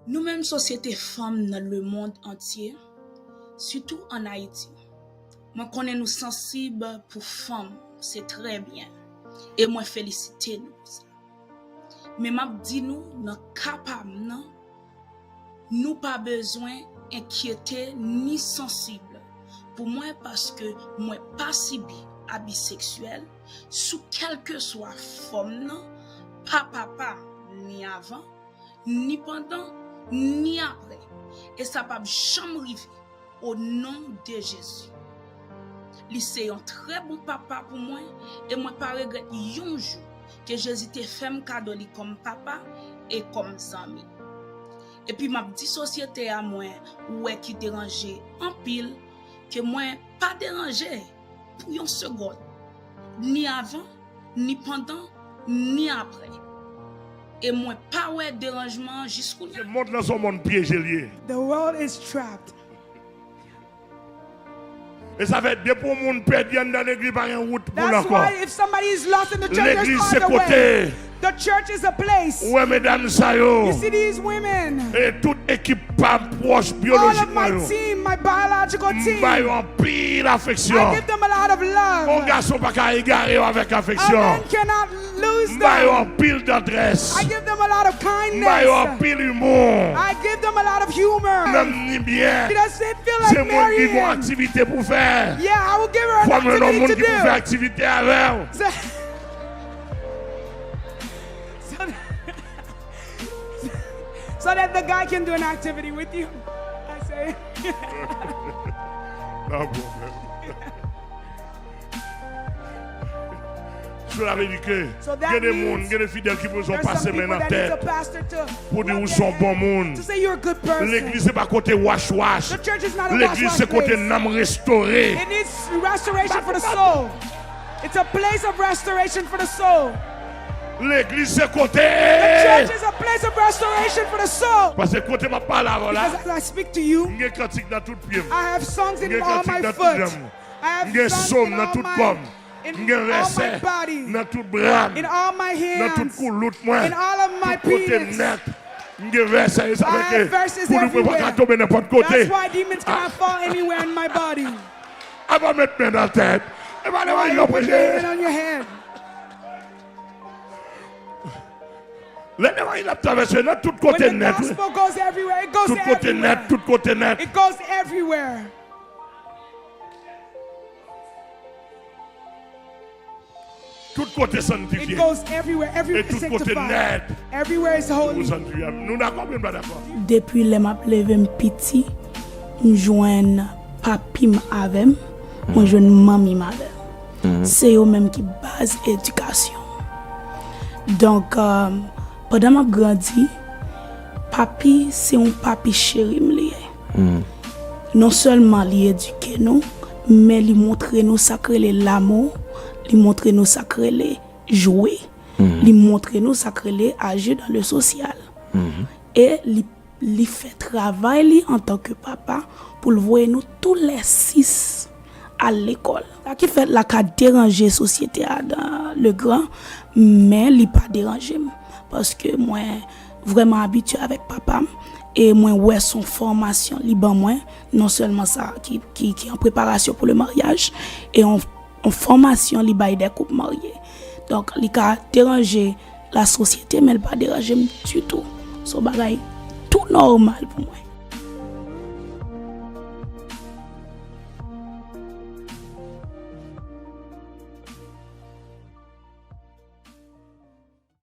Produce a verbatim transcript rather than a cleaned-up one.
Nou menm sosyete fanm nan lemonn antye, sitou ann Ayiti, mwen konnen nou sansib pou fanm, se trè byen, e mwen felisite nou pou sa. Men m ap di nou, nan ka pa m nan, nou pa bezwen enkyete ni sansib pou mwen, paske mwen pa sibi abi seksyèl sou kèlkeswa fòm nan, pa papa, ni avan, ni pandan, ni apre. E sa p ap janm rive, o non de Jezi. Li se yon trè bon papa pou mwen, e mwen pa regrèt yon jou ke Jezi te fè m kado li kòm papa e kòm zanmi. Epi m ap di sosyete a, mwen wè ki deranje anpil, ke mwen pa deranje pou yon segond, ni avan, ni pandan, ni apre. E mwen pa wè deranjman an jiskounya. Mond lan se yon mond pyeje l ye. The world is trapped. E sa fè depi yon moun pèdi anndan legliz, pa gen wout pou l ankò. That's why if somebody is lost in the church, there's no other way. Legliz se kote. The church is a place. Ou wè medam sa yo. You see these women. E tout ekip pa pwòch byolojik mwen yo. All of my team, my biological team. M ba yo anpil afeksyon. I give them a lot of love. Yon gason pa ka egare yo avèk afeksyon. A man cannot lose them. M ba yo anpil tandrès. I give them a lot of kindness. M ba yo anpil imou. I give them a lot of humor. Nanm ni byen. She doesn't feel like marrying. Se moun ki gon aktivite pou fè. Yeah, I will give her an activity to do. Fò m jwenn yon moun ki pou fè aktivite avè w. So, so, so that the guy can do an activity with you. I say. Non, bon, men. Cela veut dire que gen de moun, gen de fidèl ki bezwen pase men nan tèt pou di ou se yon bon moun. Legliz se pa kote wach wach. Legliz se kote nanm restore. It needs restoration for the soul. It's a place of restoration for the soul. Legliz se kote. The church is a place of restoration for the soul. Paske kote m ap pale avè w la, because as I speak to you, m gen kantik nan tout pye m. I have songs in all my foot. M gen kantik nan tout janm. I have songs in all my, in all my body, in all my hands, in all my penis. M gen vèsè nan tout kò m. M gen vèsè nan tout bra m. Nan tout koulout mwen. Tout kote nèt. M gen vèsè, e sa fè ke koulib mwen pa ka tonbe nenpòt kote. I have verses everywhere. That's why demons cannot fall anywhere in my body. Apa met men nan tèt. E pa levanjil yo preche. Why you put your hand on your head? Lè levanjil ap travèse nan tout kote nèt, wi. When the gospel goes everywhere, it goes everywhere. Tout kote nèt, tout kote nèt. It goes everywhere. Tout kote sanntifye. It goes everywhere. Everywhere is sanctified. E tout kote nèt. Everywhere is holy. Pou sanntifye. Nou dakò oubyen n pa dakò? Depi lè m ap leve m piti, m jwenn papi m avè m, mwen jwenn manmi m avè m. Se yo menm ki baz edikasyon. Donk, euh, pandan m ap grandi, papi se yon papi cheri m li ye. Non sèlman li edike nou, men li montre nou sa k rele lamou, li montre nou sa k rele jwe, li montre nou sa k rele aji dan le sosyal. E li, li fè travay li antanke papa pou l voye nou tou lè sis al lekòl. Sa ki fèt la ka deranje sosyete a dan le gran, men li pa deranje m. Paske mwen vrèman abitye avèk papa m e mwen wè s on fòmasyon li ban mwen, non sèlman sa ki, ki, ki an preparasyon pou le maryaj, e on, on fòmasyon li bay dè koup marye. Donk, li ka deranje lasosyete, men l pa deranje m ditou. S on bagay tou nòmal pou mwen.